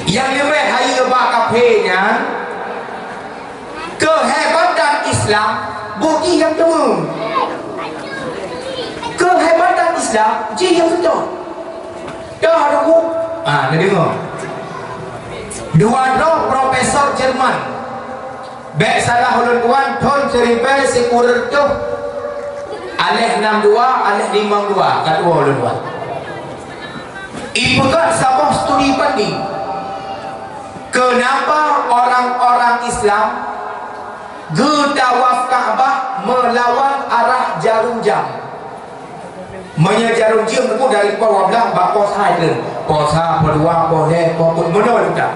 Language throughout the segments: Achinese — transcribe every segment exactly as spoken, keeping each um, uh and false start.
Nyang leubeh hayeue bak kafé nyan, keuhebatan Islam, buet jih nyang teumé. Keuhebatan Islam, jih nyang beutôi. Dah, Teungku? Ah, na deungoe. Dua droe profesor Jerman. Bék salah ulôn tuan, thon siribée sikureueng reutôh aléh nam dua, aléh limong dua, ka tuwoe ulôn tuan. Ipeugét saboh studi banding. Keunapa orang-orang Islam geutawaf Ka'bah meulawan arah jarum jam? Meunyoe jarum jam Teungku dari poh dua blah bak poh sa treun. Poh sa, poh dua, poh lhée, poh peuet, meunoe leuta.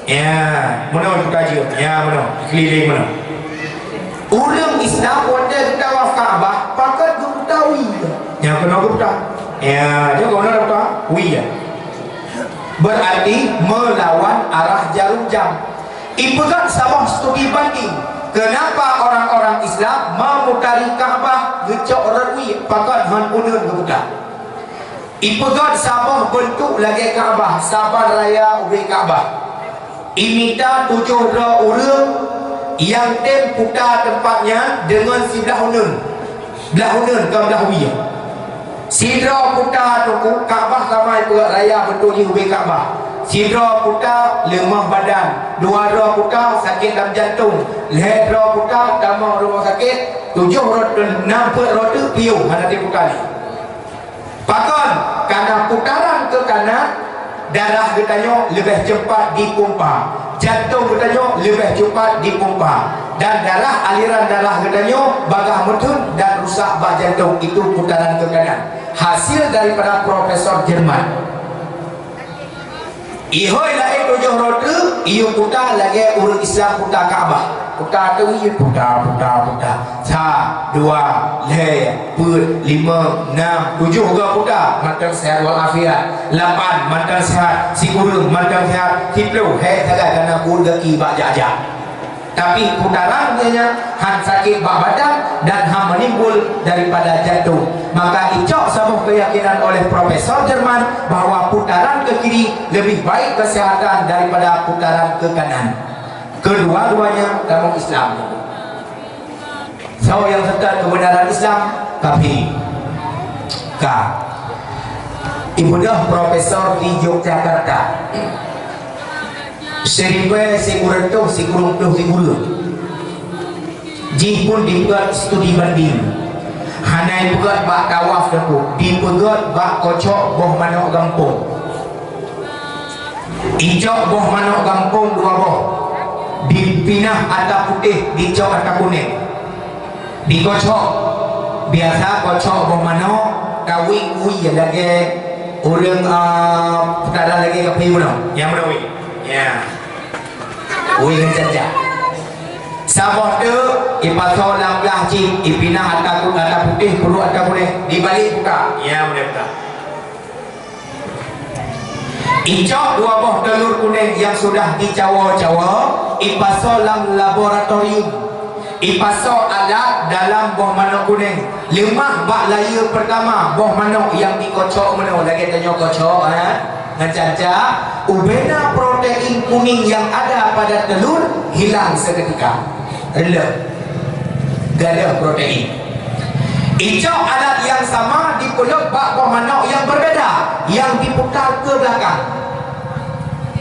Ya, meunoe leuta jam. Ya, meunoe. Keulileng meunoe. Ureuëng Islam watée geutawaf Ka'bah, pakat geuputa wie. Ya, keunoe geuputa. Ya, jadi keunoe geuputa wie. Berarti meulawan arah jarum jam. Ipeugét saboh studi banding, keunapa orang-orang Islam meumutari Ka'bah geucok rot wie, pakat hon uneuen geuputa. Ipeugét saboh beuntuk lagée Ka'bah, saban raya ubé Ka'bah. Imita tujoh droe ureuëng nyang tem puta teumpat nyan deungon siblah uneuen. Blah uneuen kon blah wie. Sidroe puta Teungku, Ka'bah sama ipeugét raya beutôi jih ubé Ka'bah. Sidroe puta leumoh badan, dua droe puta sakét lam jantong, lhée droe puta tamong rumoh sakét, tujoh droe, nam peuet droe teuk piôh hana teuputa lé. Pakon? Karena putaran ke kanan, darah geutanyoe leubeh cepat dipompa, jantong geutanyoe leubeh cepat dipompa, dan darah, aliran darah geutanyoe bagah meutheun dan rusak bak jantong, itu putaran ke kanan. Hasil daripada profesor Jerman. Ihôi laén tujoh droe teuk, iyue puta lagée ureuëng Islam puta Ka'bah. Puta teuk iyue puta, puta, puta. Sa, dua, lhée, peuet, limong, nam, tujoh goe puta, mantong sehat walafiat. Lapan, mantong sehat, sikureueng, mantong sehat, siplôh, hék sagai kana buet gaki bak jak-jak. Tapi putaran nyan han sakét bak badan dan han menimbul daripada jantung. Maka icok saboh keyakinan oleh profesor Jerman bahwa putaran ke kiri lebih baik kesehatan daripada putaran ke kanan. Kedua-duanya kamoe Islam. Soe nyang seutôt keubeunaran Islam? Kafé. Ka. Ibeudôh profesor di Yogyakarta. Siribée sikureueng reutôh sikureueng ploh sikureueng. Jih pun dipeugét studi banding. Hana ipeugét bak tawaf Teungku, dipeugét bak kocok boh manok gampông. Icok boh manok gampông dua boh, dipinah ata putéh, dicok ata kunéng. Dikocok. Biasa kocok boh manok, ka wie, wie lagée ureuëng, ah, peutara lagée kafé meunoe. Nyang meunoe wie. Ya. Wie ngon canja. Saboh teuk ipasoe lam glah cit, ipinah ata ku-, ata putéh, peuruek ata kunéng, dibalek buka. Ya, meunoe buka. Icok dua boh teulur kunéng nyang sudah dicawo-cawo, ipasoe lam laboratorium. Ipasoe alat dalam boh manok kunéng. Leumah bak layie peurtama boh manok nyang dikocok meunoe lagée tanyoe kocok, eh, ngon canja, ubena protein kuning yang ada pada telur hilang seketika. Reuleuh. Gadôh protein. Icok alat nyang sama dipeuleueb bak boh manok nyang berbeda, nyang diputar ke belakang.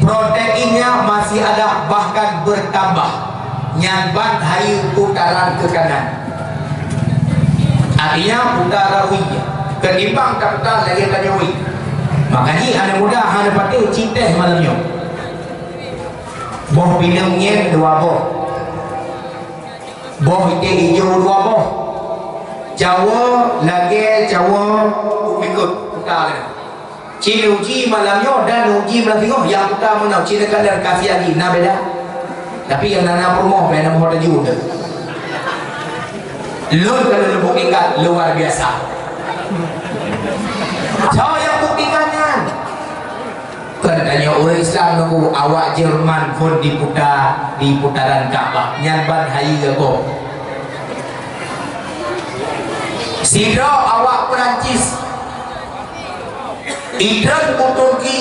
Proteinnya masih ada, bahkan bertambah. Nyan ban hayeue putaran ke kanan. Artinya, putaran wie. Ketimbang taputar lagée tanyoe wie. Makajih aneuk muda hana patéh cit teh malam nyoe. Boh pineung ngieng dua boh. Boh iték ijo dua boh. Cawo lagée cawo u likot puta lagée. Ci neuji malam nyoe dan neuji malam singoh, nyang puta meunoe, ci neukalon ka siat jih, na beda. Tapi nyang na, na peurumoh, beda na moh taju tu. Lôn ka lôn buktikan luar biasa. Soe nyang buktikan nyan? Kon tanyoe ureuëng Islam nunggu awak Jerman phon diputa di putaran Ka'bah. Nyan ban hayeue gob. Sidroe awak Perancis, idrop u Turki,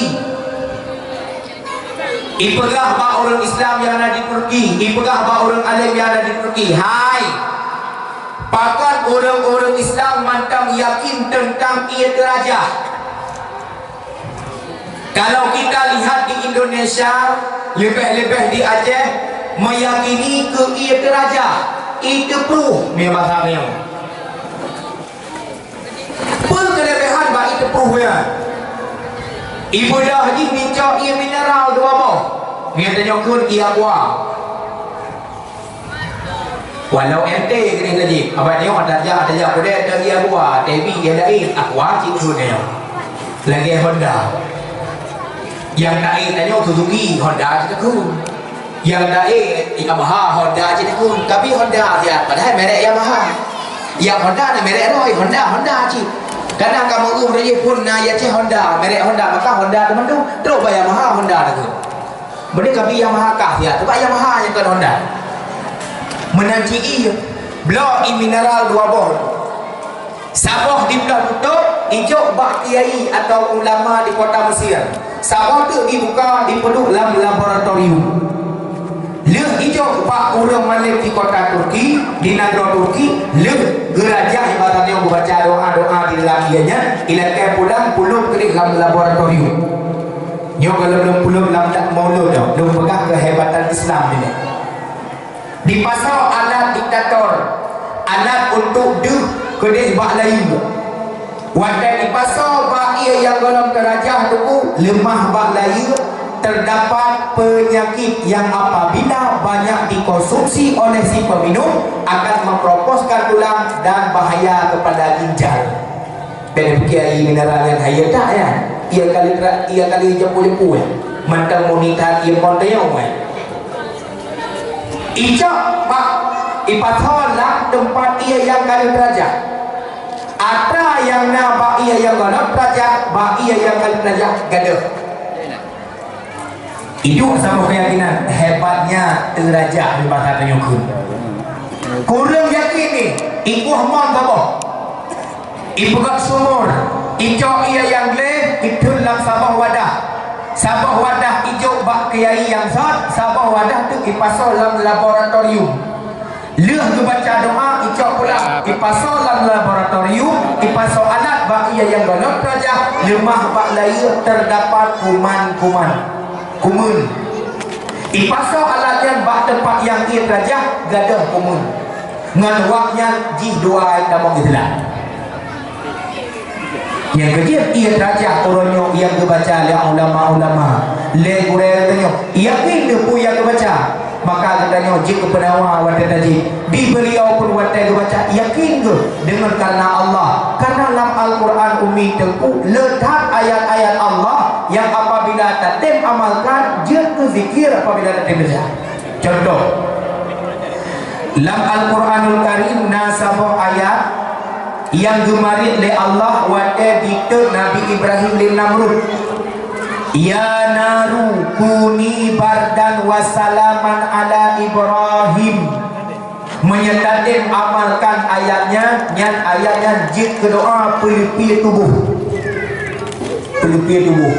Ipeugah bak ureuëng Islam nyang na di Turki, ipeugah bak ureuëng alim nyang na di Turki, "Hai, pakon ureuëng-ureuëng Islam mantong yakin teuntang ié teurajah?" Kalau kita lihat di Indonesia, leubeh-leubeh di Aceh, meyakini keu ié teurajah, ié teupruh, meu basa nyoe. Peue keuleubehan bak ié teupruh nyan? Ibeudôh jih meucok ié mineral dua boh. Nyan tanyoe kheun ié aqua. Walau ente keuneuk lagée, abah nyoe tajak, tajak peudeh teuh ié aqua, tapi ié laén, aqua cit kheun nyoe. Lagée Honda. Nyang laén tanyoe Suzuki, Honda cit kheun. Nyang laén Yamaha, Honda cit kheun. Tapi Honda siat, padahai merek Yamaha. Nyang Honda na merek roh, Honda, Honda cit. Kadang kamoe ureuëng jih phon na ya cit Honda, merek Honda, maka Honda teumandum. Trok bak Yamaha, Honda teukheun. Meunyoe kabi Yamaha kah siat, sebab Yamaha nyang kon Honda. Meunan cit ié, bloe ié mineral dua boh. Saboh dibloe tutôp, ijok bak kiai atau ulama di kota Mesir. Saboh teuk dibuka, dipeuduek lam laboratorium. Lheueh ijok bak ureuëng malem di kota Turki, di nanggroe Turki, lheueh geurajah ibarat nyoe geubaca doa-doa di dalam ié nyan, ilakée pulang pulôh keudeh lam laboratorium. Nyoe gohlom lôn pulôh lam dak maulud nyoe, lôn peugah keuhebatan Islam nyoe. Dipasoe alat diktator, alat untuk deuh keudeh bak layeue. Watée dipasoe bak ié nyang gohlom teurajah teungku, leumah bak layeue, terdapat penyakit yang apabila banyak dikonsumsi oleh si peminum akan mengkeroposkan tulang dan bahaya kepada ginjal. Bék neupiké ié mineral nyan hayeue that nyan. Ié kali tra-, ié kali jeupue-jeupue. Mantong muni that ié kon teunyong nyan. Icok bak ipasoe lam teumpat ié nyang ka lheueh teurajah. Atra nyang na bak ié nyang gohlom teurajah, bak ié nyang ka lheueh teurajah gadôh. Iduek saboh keuyakinan, hebatnya teurajah di masa tanyoe kheun. Kureueng yakin ni, ikueh mon saboh. Ipeugöt sumur, icok ié nyang gleh, itheun lam saboh wadah. Saboh wadah ijok bak kiai nyang sot, saboh wadah teuk ipasoe lam laboratorium. Lheueh geubaca doa, icok pulang, ipasoe lam laboratorium, ipasoe alat bak ié nyang gohlom teurajah, leumah bak layeue terdapat kuman-kuman. Kumeun. Ipasoe alat nyan bak teumpat nyang ié teurajah, gadôh kumeun. Ngon wak nyan jih dua tamong Islam. Nyang keujeuet ié teurajah uroe nyoe nyang geubaca lé ulama-ulama, lé gurée tanyoe, yakin keuh peue nyang geubaca. Maka geutanyoe jeuet keu peunawa watée tajak. Di beuliau pun watée geubaca, yakin keuh deungon kareuna Allah. Kareuna lam Al-Quran Ummi teungku le that ayat-ayat Allah nyang apabila tatem amalkan, jeuet keu zikir apabila tatem baca. Contoh, lam Al-Quranul Karim na saboh ayat nyang geumarit lé Allah watée diteuk Nabi Ibrahim lé Namrud. "Ya naru kuni bardan wa salaman ala Ibrahim." Meunyoe tatem amalkan ayat nyan, nyan ayat nyan jeuet keu doa peuleupieh tuboh. Peuleupieh tuboh.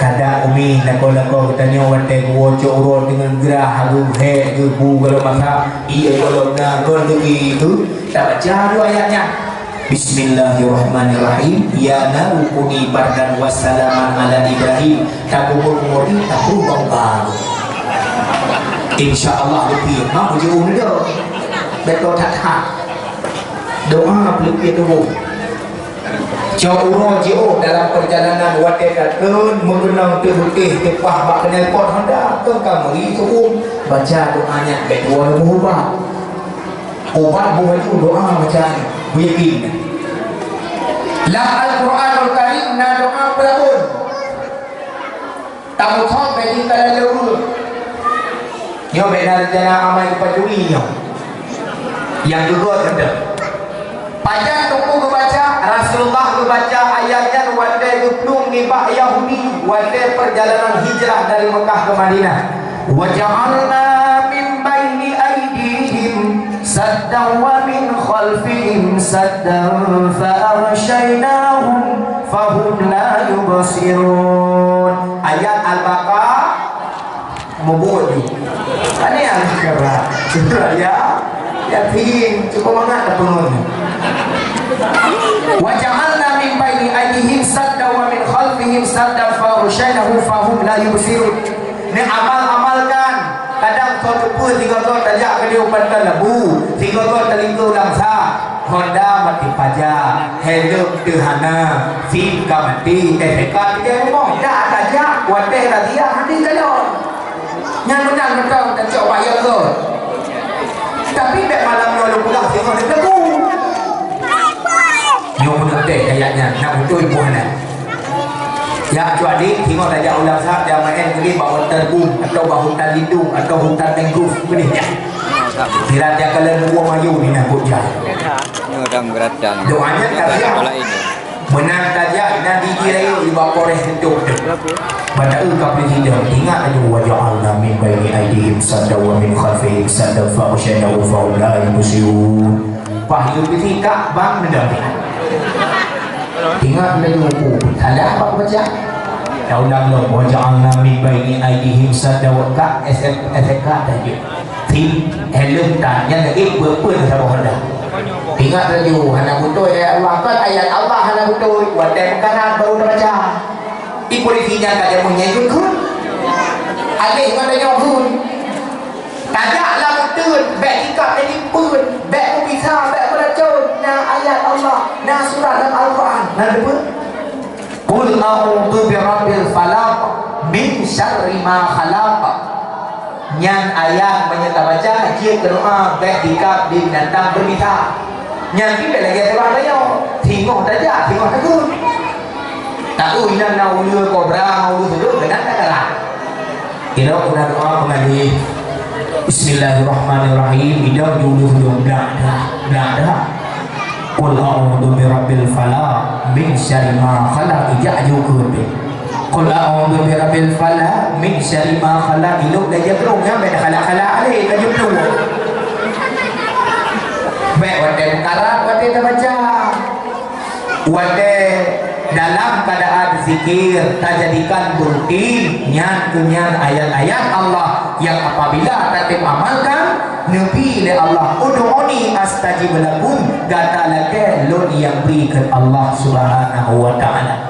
Kadang umi lakoe-lakoe geutanyoe watée geuwoe cok uroe deungon geurah, geuhek, geubu, galak masak, ié gohlom na kon leugi tu, tabaca dua ayat nyan. Bismillahirrahmanirrahim. Ya naru kuni bardan wa salaman ala Ibrahim. Takumpul umur ni, takumpul baru. Insya Allah lebih. Mak uji umur dia. Betul tak tak? Doa lebih tu. Cok uroe jiôh dalam perjalanan watée ka kheun meukeunong teuh beuteh teupah bak knalpot Honda, keu ka meuri seuuem, baca doa nyan bèk tuwoe leumoh ubat. Ubat beuh laju doa baca nyan, beuyakin. Lam Al-Quranul Karim na doa peulabôn. Tamuphom bagi kalian leuweue. Nyoe bèk na rencana amai geupancuri nyoe. Nyang geugôt keudeh. Pajan teungku geubaca, Rasulullah geubaca ayat nyan watèe geuplueng nibak Yahudi, watèe perjalanan hijrah dari Mekah ke Madinah. Wa ja'alna min baini aidihim saddan wa min khalfihim saddan fa aghshaynahum fahum la yubsirun. Ayat Al-Baqarah, Meubuet ju. Aneh lah kira. Surah ya. Yasin. Cuba mangat dah peungon. Wa ja'alna min baini aidihim sadda wa min khalfihim sadda fa aghsyaynahum fa hum la yubsirun. Ni amal-amalkan. Kadang kau teupeu tiga kau tajak ke dia umpan labu, tiga kau telinga ulang sa. Honda mati paja, helm teuhana, sim ka mati, S K tiga rumoh. Dah tajak, watèe razia hana kalon. Nyan meunan mantong tacok wayang tu. Tapi bèk malam nyoe lôn pulang singoh di pelaku. Nyoe pun teh kayaknya nak beutôi buah nan. Ya, cuali singoh tajak ulang sat dia main geli bak hutan bum atau bak hutan lindung atau hutan mangrove boleh ya. Kira dia kalau dua mayu ni nak buat jalan. Nyoe dang beratang. Doanya tak siap. Meunan tajak Nabi Ibrahim di bak Quraisy seutôt teuh. Bak taeu ka presiden, ingat laju, "Wa ja'alna min baini aidihim sadda wa min khalfihim sadda fa aghsyaynahum fa hum la yubsirun." Pah itu piti kak bang mendang. Ingat laju, "Oh, salah apa aku baca?" Dah ulang lom, "Wa ja'alna min baini aidihim sadda wa," kak S M, S M K tajak. Sim, helm tan, nyan lagèe peue-peue saboh dah. Ingat laju, hana beutôi ayat Allah. Kon ayat Allah hana beutôi, watèe meukarat baru tabaca. Di polisi nyan ka jameun nyan jeuet kheun. Alèh ngon tanyoe kheun. Tajak lam uteuen, bèk tikab jadi peuen, bèk meubisa, bèk meuracôn. Na ayat Allah, na surat lam Al-Quran. Na teupeue? Qul a'udzu birabbil falaq, min syarri ma khalaq. Nyan ayat meunyoe tabaca jeuet keu doa bèk tikab di binatang beubisa. Nyan pih bèk lagèe surah tanyoe, singoh tajak, singoh takheun. Takheun nyan na uleue kobra, na uleue seudok, keunan takarat. Kira keunan doa peungaji. Bismillahirrahmanirrahim. Idong julu hudong blah dah, blah dah. Qul a'udzu birabbil falaq, min syarri ma khalaq, ijak ju keu teuh. Qul a'udzu birabbil falaq, min syarri ma khalaq, ilok dah jagrong nyang beda khalaq-khalaq alé ka jumpa. Bèk watèe meukarat, watèe tabaca. Watèe dalam keuadaan zikir tajadikan rutin, nyan keuh nyan ayat-ayat Allah nyang apabila tatem amalkan, neubi lé Allah, "Ud'uni astajib lakum," gata lakèe, lôn nyang bri kheun Allah Subhanahu wa Ta'ala.